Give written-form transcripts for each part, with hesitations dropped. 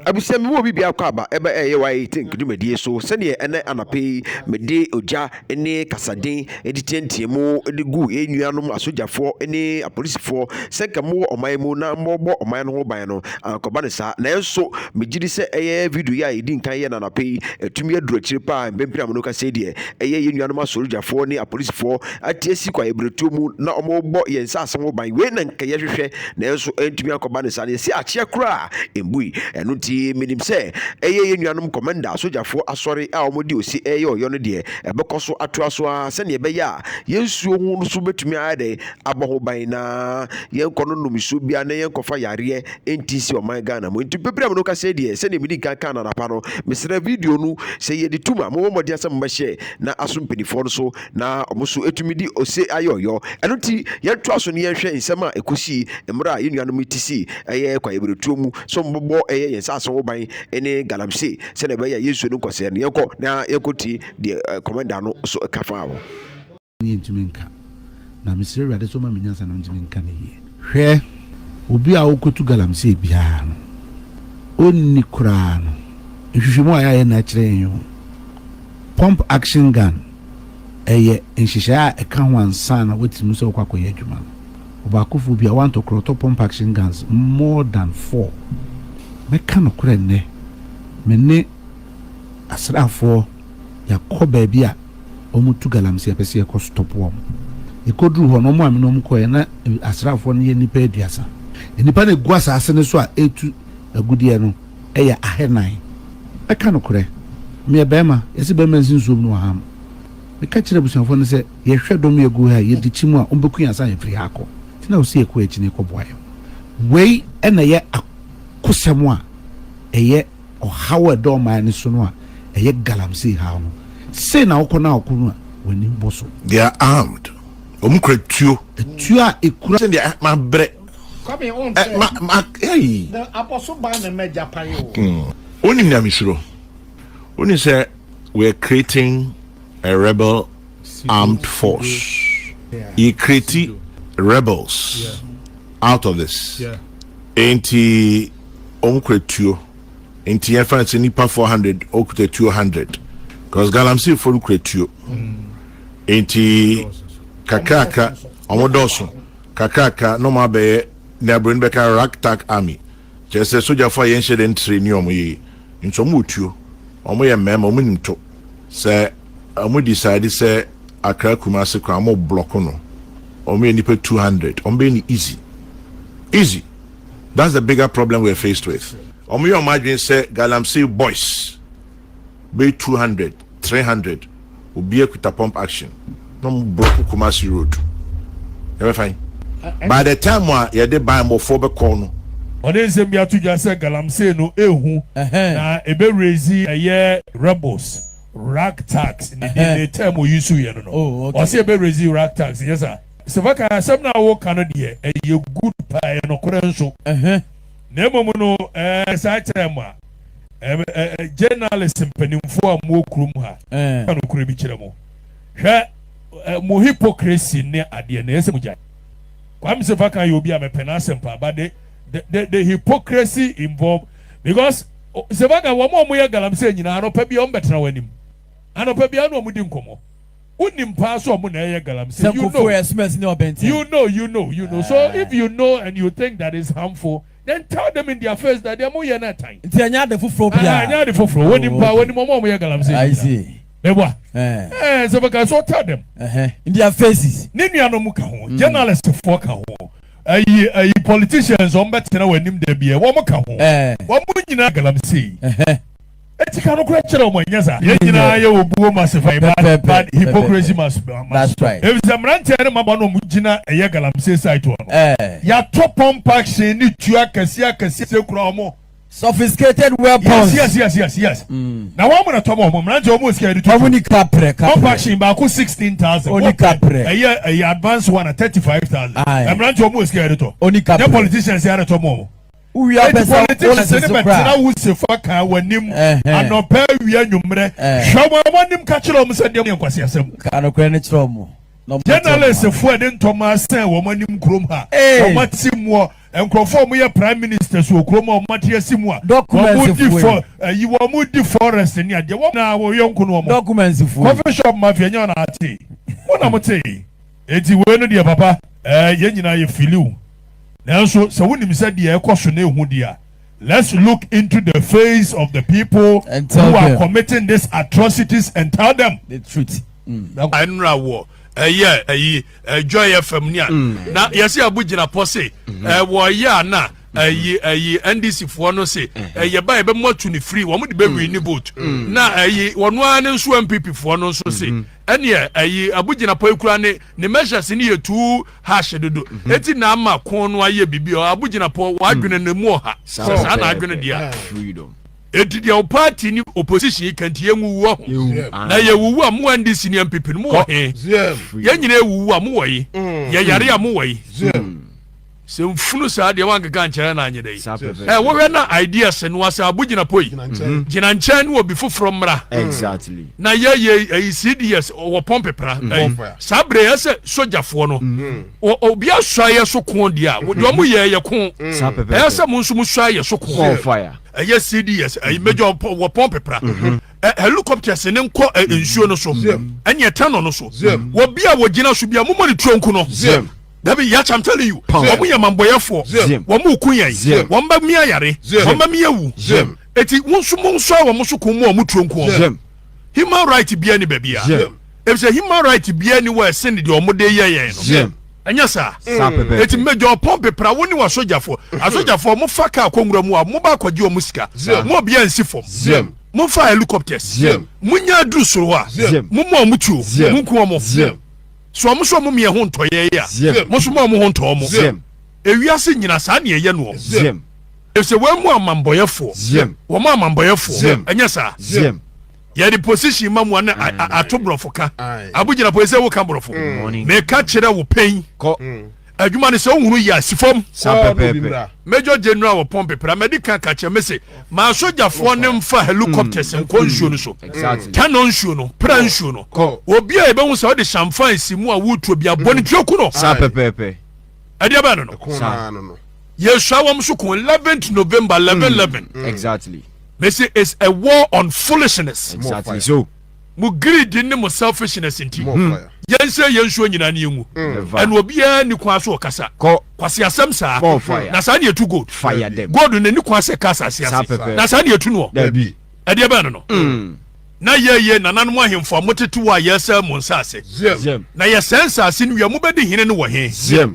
Abusua me mu obi biako aba ɛbɛ ɛyɛ YA Think dwumadie so sɛdeɛ ɛnɛ anapa yi mede ogya ne kasaden de teatea mu de gu yɛn nuanom asogyafoɔ ne apolisifoɔ sɛ nka mowɔ ɔman mu na mobɔ ɔman no ho ban no ankɔba no saa. Nanso megye di sɛ ɛyɛ video yi a yɛdi nkan yɛ no anapa yi atumi aduru akyire paa mpempere a mene kasa yi deɛ ɛyɛ yɛn nuanom asogyafoɔ ne apolisifoɔ ate asi kwaeɛberɛtuo mu na wɔrebɔ yɛn nsase ho ban. Wei na nka yɛhwehwɛ nanso ɛntumi ankɔba no saa no yɛsi akyea koraa mbui. Ɛno nti menim sɛ ɛyɛ yɛn nuanom kɔmanda asogyafoɔ asɔre a wɔde osi ɛyɛ ɔyɔ no deɛ ɛbɛkɔ so atoa so ara sɛdeɛ ɛbɛyɛ a yɛn nsuo ho no so bɛtumi ayɛ dɛn abɔ ho ban na yɛnkɔ no nom nsuo biara na yɛnkɔfa yareɛ nti nsi ɔman Ghana mu. Nti pɛpɛrɛ a mene kasa deɛ sɛdeɛ medi kan kaa no anapa no, mesrɛ video no sɛ yɛde tum a mobɔ mmɔden sɛ mobɛhyɛ na aso mpanimfoɔ no so na wɔn nso atumi de ose ayɛ ɔyɔ. Ɛno nti yɛntoa so na yɛnhwɛ nsɛm a ɛkɔsii mmerɛ a yɛn nuanom yi te sii ɛyɛ kwaeɛbirentuo mu sɛ wɔbɛbɔ ɛyɛ yɛn nsaase ho ban ne galamsey sɛdeɛ ɛbɛyɛ a yɛn nsuo no nkɔsɛe no. Yɛnkɔ na yɛnkɔtie deɛ kɔmanda no nso ka faa ho. Yɛntumi nka. Na mesrɛ Awurade sɛ ɔmma me nyansa na mentumi nka no yie. Hwɛ, obi a ɔrekɔtu galamsey biara no, ɔnni koraa no, nhwehwɛmu a yɛayɛ na ɛkyerɛ yɛn o, pump action gun, ɛyɛ nhyehyɛe a ɛka ho ansa na woatumi sɛ wokɔ akɔyɛ adwuma no. Ɔbaakofoɔ bi a wantɔ koraa ɔtɔ pump action guns more than four. Mɛka nokorɛ nnɛ, me ne asraafoɔ yɛakɔ baabi a wɔtu galamsey yɛpɛ sɛ yɛkɔ stop wɔn. Yɛkɔduruu hɔ no, wɔn a me ne wɔn kɔeɛ na asraafoɔ no yɛ nnipa 30. Nnipa no a ɛgu asaase no so a ɛretu agudeɛ no yɛ ahanan. Mɛka nokorɛ, meyɛ barima, yɛse barima nsi nsuom na waham. Meka kyerɛɛ abusuafoɔ no sɛ, yɛhwɛ dɔm yi a ɛgu ha yi, yɛdi kyim a, wɔbɛku yɛn ansa na yɛafiri ha akɔ. Nti na ɛwɔ sɛ yɛkɔ akyi na yɛkɔboa yɛn. Wei na ɛyɛ akosɛm a ɛyɛ ɔhaw a ɛda ɔman no so no a ɛyɛ galamsey haw no. Sei na wokɔ na ɔko no a, w'ani bɔ so. They are armed. Wɔn kura tuo. Tuo a ekura. Sɛ deɛ mabrɛ. Kwame o ntɛ. Ma ma ɛyi. Na abɔso ban na mɛ gya pan o. Onim nea mesuro. Onim sɛ we are creating a rebel armed force. Yɛ create rebels out of this. Enti wɔn kura tuo. Nti yɛmfa no sɛ nipa 400 ɔkuta tuo 100 because galamsey fo no kura tuo. Nti kakrakra wɔn dɔɔso kakrakra na wɔn abɛyɛ nea buroni bɛka ragtag army. Kyerɛ sɛ sogyafo a yɛnhyɛ dɛ ntre ne wɔn yie. Nti wɔn wɔ tuo. Wɔn yɛ mmarima wɔn nim to. Sɛ wɔn decide sɛ Accra Kumasi kwan wɔn block no wɔn yɛ nipa 200 wɔn bɛyɛ no easy easy. That's the bigger problem we are faced with. Wɔn yɛ wɔn adwene sɛ galamsey boys bɛyɛ 200, 300 obiara kuta pump action na wɔn block Kumasi road. Yɛbɛfa yi. By the time a yɛde banbɔfoɔ bɛkɔ no. Ɔde nsɛm bi ato dwa sɛ galamsey no ehu na ebe raise ɛyɛ rebels, rag tags ne din ne term oyi so yɛ no no. Ɔsɛ ebe raise rag tags nyɛ saa. Sefaka, asɛm no a woka no deɛ ɛyɛ good paa, ɛyɛ nokorɛ nso. Na mmom no ɛɛ saa kyerɛ mo a, ɛɛ journalist mpanimfoɔ a mowɔ kurom ha, ka nokorɛ bi kyerɛ mo. Hwɛ mo hypocrisy ne adeɛ no, ɛyɛ sɛ mogyae. Kwame Sefaka yɛ obi a mepɛ n'asɛm paa, but the hypocrisy involved, because Sefaka, wɔn a wɔyɛ galamsey nyinaa anɔpa biara wɔbɛtena w'anim. Anɔpa biara na wɔdi nkɔmmɔ. Wonim paa sɛ ɔmo na ɛyɛ galamsey. You know. You know, you know, you know. So if you know and you think that is harmful, then tell them in their face that deɛ mo yɛ no ɛtan. Nti ɛnyɛ ade foforɔ biara. Ɛnyɛ ade foforɔ. Wonim paa, wonim ɔmo a ɔmo yɛ galamsey. I see. Meboa. Ɛɛ sɛ bɛka so tell them. In their faces. Ne nuanom ka ho, journalist foɔ ka ho, ayi ayi politicians ɔmo bɛtena wɔn anim da bi wɔn ka ho. Wɔn nyinaa galamsey. Eti ka nokorɛ kyerɛ wɔn, ɛnyɛ saa? Yɛn nyinaa yɛ wɔ buo must fight but hypocrisy must stop. Efisɛ mmeranteɛ ne mmabaa no a wɔgyina ɛyɛ galamsey site hɔ no, yɛato pump action ne tuo akɛseɛ akɛseɛ kura wɔn. Sophisticated weapons. Yes yes yes yes yes. Na wɔn na tɔ ma wɔn mmeranteɛ wɔn wɔ sika yɛde to tuo. Wɔn ni kaprɛ kaprɛ. Pump action baako 16,000. Oni kaprɛ. Ɛyɛ ɛyɛ advance one a 35,000. Mmeranteɛ wɔn wɔ sika yɛde tɔ. Oni kaprɛ. Nyɛ politicians yɛ na tɔ ma wɔn. Wowia pɛ Enti sɛ wo politicians na ne sese bɛtena koraa. wo sefa kan w'anim Ɛhɛn. anɔpa awia anwummerɛ. Ɛɛ. Hwɛ wɔn anim ka kyerɛ wɔn sɛ deɛ yɛ nkwaseasɛm. Ka nokorɛ no kyerɛ wɔn na wɔn bɛte wɔn Journalist ano. foɔ de ntɔma asɛn wɔn anim kurom ha. Ee. Wɔn ate muɔ. Nkurɔfoɔ a wɔyɛ prime ministers wɔ kurom a wɔn ate asi mu a Documents wɔn di foɔ fɔ ayi wɔn di forest ne adeɛ wɔn na wɔn yɔnko no wɔn. Documents foɔ yi. Coffee shop mafia nyɛ wɔn na ate mo na mo te eti wei no deɛ papa ɛɛ yɛn nyinaa yɛ filiw nanso sɛ wonim sɛ deɛ ɛkɔ so na ehu deɛ a let's look into the face of the people And tell who are them. committing these atrocities and tell them. The truth. Ɛnora wɔ ɛyɛ ɛyi Joy FM ni a na yɛsi abu gyina pɔ se ɛwɔ yɛ a na ɛyi ɛyi NDC foɔ no se ɛyɛ ba yɛbɛ mu atu ne free wɔn de bɛ win ne vote na ɛyi wɔn ara ne nso NPP foɔ no nso se ɛneɛ ɛyi abu gyina pɔ ekura ne ne measures ne yɛ too harsh dodo eti na ama kɔn no ayɛ bibi ɔ abu gyina pɔ wadwene ne mu ɔha sɛ saa na adwene deɛ Freedom. Eti deɛ wo party ne opposition yi ka nti yɛnwuwu ɔho. Na yɛwuwu a mo NDC ne NPP no mowɔ he? Yɛn nyinaa ewuwu a mowɔ he? Yɛyare a mowɔ he? Sɛ mfunu saa deɛ wankeka ankyerɛ na anyɛ dɛ yi. Ɛ wohwɛ na ideas no asɛ abo gyina pɔ yi. Gyina nkyɛn ne obi foforɔ mmra. Exactly. Na yɛyɛ ɛyi CDS wɔ pɔmpe pra. Ɛyi saa bere yɛ sɛ sogyafoɔ no. Obi asua yɛ so ko deɛ a deɛ ɔmo yɛ yɛ ko. Ɛyɛ sɛ mo nso mo sua yɛ so ko. Ɛyɛ CDS ɛyi major wɔ pɔmpe pra helicopters ne nkɔ nsuo no so ɛne ɛtɛnɔ no so wɔ bi a wɔgyina so bi a momɔ ne tuo nku no. Dabi yàtí I'm telling you wɔn yɛ mambɔyɛfoɔ wɔn mu kun yɛn wɔn bɛ mi ayare wɔn bɛ mi ewu eti wɔn nso mo nso a wɔn so kun mu a wɔn tuo nku wɔn. Human right bia ni baabi a efisɛ human right bia ni wɔ ɛsen deɛ wɔn de yɛ yɛn no. Ɛnyɛ saa. Eti Major Ɔpɔn pepra wo ne w'asogyafoɔ. Asogyafoɔ mo fa kaa kɔ nwura mu a mo ba akɔgye wɔn sika. Mo obiara nsi fam. Mo nfa helicopters. Mo nya aduru soro hɔ a mo mmɔ wɔn tuo. Mo nku wɔn. So wɔn nso wɔn mmiɛ ho ntɔ yɛn a mo nso mo wɔn ho ntɔ wɔn. Ewiase nyina saa na ɛyɛ noɔ. Efisɛ wɔn mu amambɔyɛfoɔ. Wɔn amambɔyɛfoɔ. Ɛnyɛ saa. Yɛde position ma mu a na ato borɔfo ka. Abu gyina po sɛ woka borɔfo. Meka kyerɛ wo pɛn. Adwuma no sɛ wohunu yɛ a si fam. Major General wɔ pɔmpe pra madi kan ka kyerɛ me se ma asogyafoɔ no mfa helicopters nkɔ nsuo no so. Tano nsuo no, pra nsuo no. Obi a yɛbɛhu sɛ wode shamfan si mu a woretuo bi abɔ ne tuo ku no. Ɛdeɛ bɛn no no. Yɛsua wɔn so ko 11th November 11 11. Exactly. Mese it's a war on foolishness. Exactly so. Mo greed ne mo selfishness nti. Yɛn sɛ yɛn nsuo nyinaa ne yɛngu. Ɛna obiara ni kwan so ɔkasa. Kwasi asɛm saa. Na saa ne yɛtu gold. Fire them. Gold no ni kwan sɛ ka asase ase. Na saa ne yɛtu noɔ. Dabi. Ɛdeɛ bɛn no no. Na yɛyɛ nananom ahemfo a motete wɔ a yɛsɛ mo nsaase. Na yɛsɛe nsaase no wie a mobɛdi hene no wɔ he?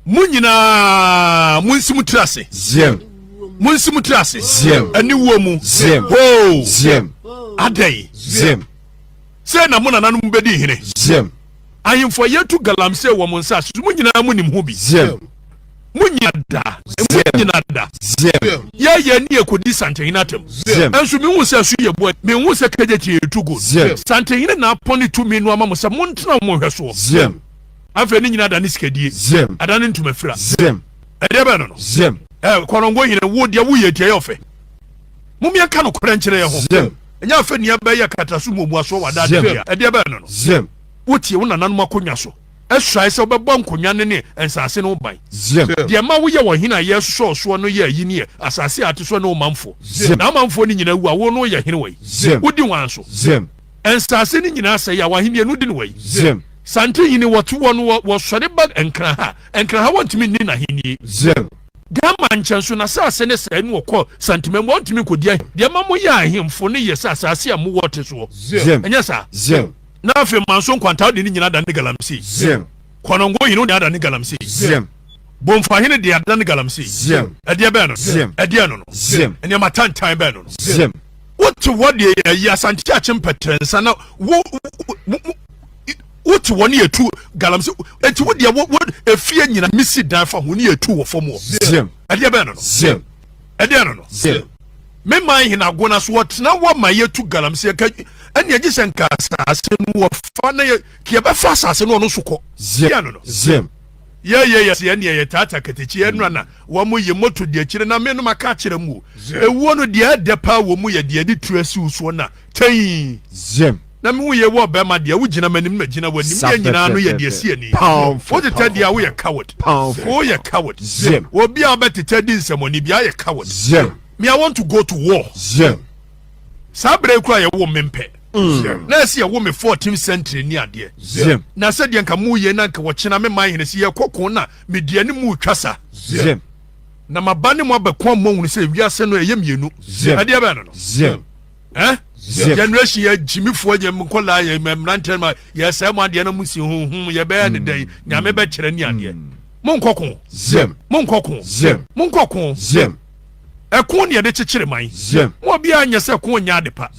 Mo nyinaa monsi mo tiri ase. Ziam. Monsi mo tiri ase. Ziam. Aniwuo mu. Ziam. Hoo. Ziam. Adɛn. Ziam. Sɛ na mo nananom bɛdi hene. Ziam. Ahemfo a yɛtu galamsey wɔ mo nsa so mo nyinaa monim ho bi. Ziam. Mo nyina da. Mo nyina da. Ziam. Yɛyɛ ne yɛkɔdi Santehene atam. Ziam. Nso mehu sɛ so yɛ boa. Mehu sɛ kagye yɛtu gold. Ziam. Santehene na apɔne tumi no ama mo sɛ montena mo nhwɛsoɔ. Ziam. Afei ne nyinaa adane sikadie. Zem. Adane ntomafira. Zem. Ɛdeɛ bɛn no no? Zem. Ɛ kɔnɔngo hene wo deɛ woyɛ nti ɛyɛ ɔfɛ. Mom yɛnka nokorɛ nkyerɛ yɛn ho. Zem. Ɛnyɛ afei nea bɛyɛ kataso muamuasoɔ wɔ adaa Zem. bia. Ɛdeɛ bɛn no no? Zem. Wotie wo nananom akonnwa so. Ɛsuae sɛ wobɛbɔ nkonnwa no ne nsaase no ho ban. Zem. Deɛ ɛma woyɛ ɔhene a yɛresosɔ wo soɔ no yɛ ayi ne yɛ asase a ate soɔ ne wo manfoɔ. Zem. Na wo manfoɔ no nyinaa wu a wo no woyɛ hene wɔ yi. Zem. Wodi hwan so? Zem. Nsaase no nyinaa sɛe a w'ahennie no di no wɔ yi. Zem. Santehene wɔte wɔ no wɔ wɔsɔre ba Nkran ha Nkran ha wɔntumi nni n'ahennie. Zem. Gama nkyɛn so n'asaase ne sɛe no wɔkɔ Santima mu wɔntumi nkɔdi ahe deɛ ɛma moyɛ ahemfo no yɛ sɛ asaase a mowɔ te soɔ. Zem. Ɛnyɛ saa? Zem. Na afei Manso Nkwanta wode ne nyinaa adane galamsey. Zem. Kɔnɔngo hene wode adane galamsey. Zem. Bomfahene de adane galamsey. Zem. Ɛdeɛ bɛn no no? Zem. Ɛdeɛ no no? Zem. Nneɛma tantan bɛn no no? Zem. Wote hɔ deɛ yɛyi Asante Akyem pɛtrɛnsa na wo wote hɔ ne yɛtu galamsey eti wo deɛ wo wo efie nyina misi dan fa ho ne yɛtu wɔ fam hɔ. Zem. Ɛdeɛ bɛn no no? Zem. Ɛdeɛ no no? Zem. Me man Henagona so wɔtena hɔ ma yɛtu galamsey ka ɛne agye sɛ nka asase no wɔfa na yɛ yɛbɛfa asase no ɔno so kɔ. Zem. Ɛdeɛ no no? Zem. Yɛ yɛ yɛ sɛ ɛneɛ yɛ taataa katakyi ɛnora na wɔn yɛ moto di akyire na me no maka akyerɛ mu o. Ewuo no deɛ ɛdɛ paa wɔ mu yɛ deɛ yɛde tiri asi wo soɔ na tɛii. Zem. Na me woyɛ wɔ bɛrima deɛ wogyina m'anim na gyina w'anim yɛ nyinaa no yɛ deɛ si ani. Wotetɛ deɛ woyɛ coward. Woyɛ coward. Obi a wobɛtetɛ di nsɛmɔni bi ayɛ coward. Me I want to go to war. Saa berɛ yi koraa yɛwo me mpɛ. Na ɛsɛ yɛwo me 14th century ni adeɛ. Na sɛdeɛ nka moyɛ na nka wɔkyena me man hene sɛ yɛkɔ ko na medi anim mu retwa sa. Na maba ne mo abɛko ama moahunu sɛ wiase no ɛyɛ mmienu. Ɛdeɛ bɛn no no? Eh? Generation yɛ gyimifoɔ yɛ nkɔlaa yɛ mmeranteɛ ma yɛsɛe mo adeɛ na mo si honhom yɛbɛyɛ ne dɛn nyame bɛkyerɛ ne adeɛ. Monkɔ ko. Monkɔ ko. Monkɔ ko. Ɛko ne yɛde kyekyere man. Mo obiara nyɛ sɛ ko nyɛ ade pa.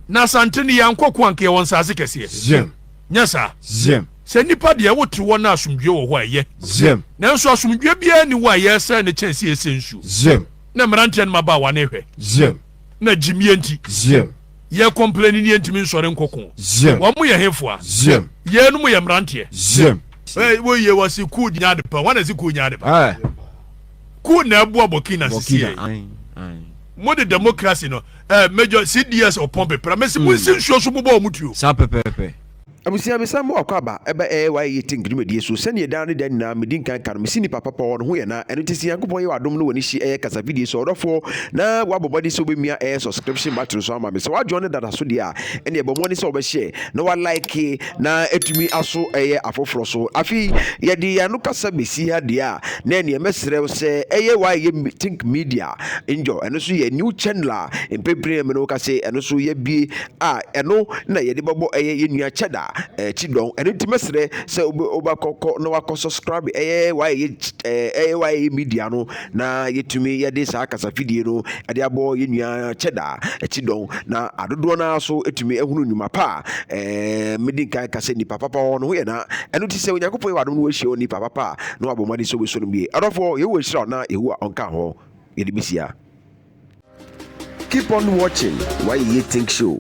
Na Asante no yɛankɔ ko anka yɛwɔ nsaase kɛseɛ. Nyɛ saa. Sɛ nnipa deɛ wote hɔ na asomdwoeɛ wɔ hɔ a ɛyɛ. Nanso asomdwoeɛ biara nni hɔ a yɛresɛe no kyɛn sɛ yɛsɛ nsuo. Na mmeranteɛ no mmabaawa no rehwɛ. Na gyimie nti. Yɛ complaini ne yɛntumi nsɔre nkɔ ko. Wɔn yɛ hefoa? Yeinom yɛ mmeranteɛ. Woyie wɔse coup nyɛ ade pa. Hwan na ɛse coup nyɛ ade pa? Coup na ɛboa Burkina sisi yɛ. Mo de democracy no eh, major CDS ɔpɔn pepra mesi mo nsi nsuo so mobɔ wɔn tuo. Saa pɛpɛɛpɛ. Abusua mesan mo akɔ aba ɛba AYA Think dwumadie so sɛdeɛ daa ne da nyinaa medi nkan ka no mesi nipa papa wɔ ne ho yɛ na ɛno nti sɛ Nyankopɔn yɛ w'adom no w'ani hye ɛyɛ kasa video so ɔdɔfoɔ na wabɔ mmɔden sɛ wobɛmia ɛyɛ subscription button so ama me sɛ woajoin dada so deɛ a ɛneɛ bɔ mmɔden sɛ wobɛhyɛ na wa like na atumi aso ɛyɛ afoforɔ so. Afei yɛde yɛn ano kasa bɛsi ha deɛ a, na ɛneɛ mɛsrɛ wo sɛ ɛyɛ wayɛ Think Media Njɔ, ɛno nso yɛ new channel a mprempren me ne wo ka sɛ ɛno nso yɛabie a ɛno na yɛde bɛbɔ ɛyɛ yɛn nua Cheddar Kyidɔn. Ɛno nti mɛsrɛ sɛ wobɛkɔkɔ na wakɔ subscribe ɛyɛ wayɛ ɛyɛ wayɛ media no na yɛtumi yɛde saa kasafidie no de abɔ yɛn nua Cheddar Kyidɔn na adodoɔ no ara so tumi ahunu nnwuma pa a ɛɛ medi nkan ka sɛ nipa papa wɔ no ho yɛ na ɛno ti sɛ Onyankopɔn yɛ w'adom no wahyia onipa papa a na wabɔ mmɔden sɛ wobɛsɔ no mu yie. Adɔfoɔ Yehowa nhyira wo na Yehowa ɔnka ho yɛde bɛsia. Keep on watching Wayeye Think Show.